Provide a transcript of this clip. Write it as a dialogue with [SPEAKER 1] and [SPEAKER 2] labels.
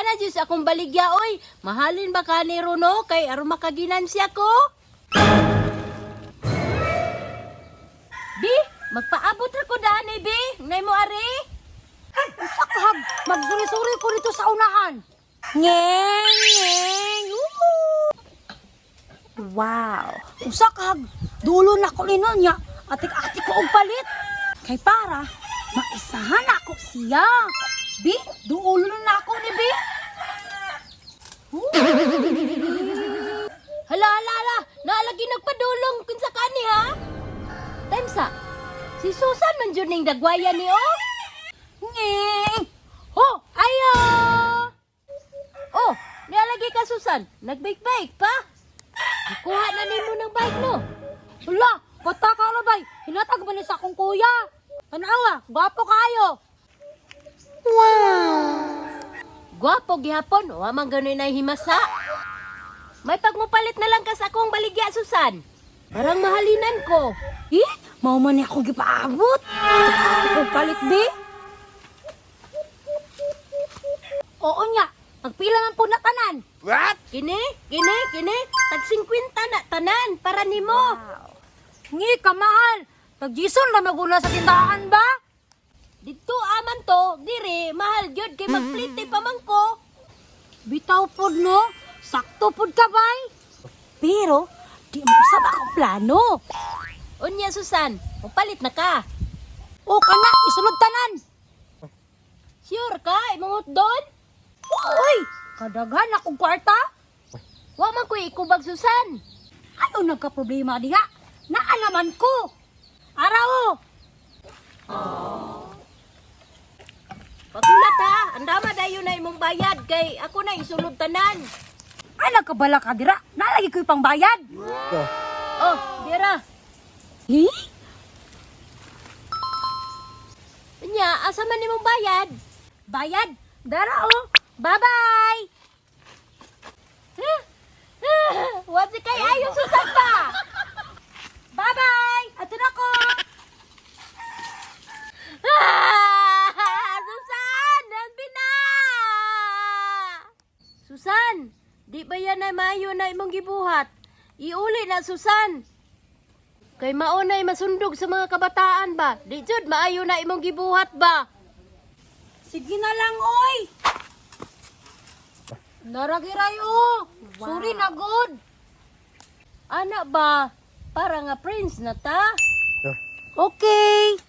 [SPEAKER 1] Ana Diyos akong baligya oy. Mahalin ba ka ni Runo kay aron makaginansya ko? Bi, magpaabot ra ko daan eh, bi. Nay mo ari.
[SPEAKER 2] Usa ka hag, magsuri-suri ko dito sa unahan. Ngeng, ngeng. Woo!
[SPEAKER 3] Wow.
[SPEAKER 2] Usa ka hag, dulo na ko nino niya. Atik-atik ko og palit. Kay para maisahan ako siya. Bi, dulo na ako ni Bi.
[SPEAKER 1] Hala, hala, hala. Naalagi nagpadulong kinsa kani ha? Time sa. Si Susan man jud ning dagwaya ni oh.
[SPEAKER 2] Ngeng. Ho, ayo.
[SPEAKER 1] Oh, nialagi ka Susan. Nagbike-bike pa. Kuha na nimo ng bike no.
[SPEAKER 2] Hala, bata ka na bay. Hinatag ba ni sa akong kuya? Tanawa, gwapo kayo.
[SPEAKER 1] Gwapo gihapon, wa man ganoy na himasa. May pagmupalit na lang ka sa akong baligya Susan. Parang mahalinan ko.
[SPEAKER 2] Eh, mao man ni ako gipaabot. Atik-atik og palit, Bi. Oo nya, magpila man po na tanan.
[SPEAKER 4] What?
[SPEAKER 1] Kini, kini, kini, tag 50 na tanan para nimo.
[SPEAKER 2] Ngi, kamahal. Tag-jison na maguna sa tindahan ba?
[SPEAKER 1] Didto aman to, diri mahal gyud kay magplite pa man ko.
[SPEAKER 2] Bitaw pod no, sakto pod ka bay. Pero, di mo usab akong plano.
[SPEAKER 1] Unya Susan, mupalit na ka.
[SPEAKER 2] O kana, isulod tanan.
[SPEAKER 1] Sure ka imong hotdon?
[SPEAKER 2] Uy, kadaghan akong kwarta.
[SPEAKER 1] Wa man ko'y ikubag Susan.
[SPEAKER 2] Ayaw nagka-problema diha. Naalaman ko. Araw,
[SPEAKER 1] Pagulat ha, andama dayon na imong bayad kay ako na isulod tanan.
[SPEAKER 2] ay nagkabala ka dira. Nalagi ko'y pangbayad.
[SPEAKER 1] Oh, dira.
[SPEAKER 2] Hi?
[SPEAKER 1] Unya, asa man imong bayad?
[SPEAKER 2] Bayad. Dara oh. Bye-bye.
[SPEAKER 1] Wa si kay ayo Susan ba?
[SPEAKER 2] Bye-bye. Ato na ko.
[SPEAKER 1] Ah, Susan, ang na. Susan, di ba yan ay maayo na imong gibuhat? Iuli na Susan. Kay mao na'y masundog sa mga kabataan ba? Di jud maayo na imong gibuhat ba?
[SPEAKER 2] Sige na lang, oy. Naragiray oh. Sorry na good.
[SPEAKER 1] Ana ba? Para nga prince na ta?
[SPEAKER 2] Okay.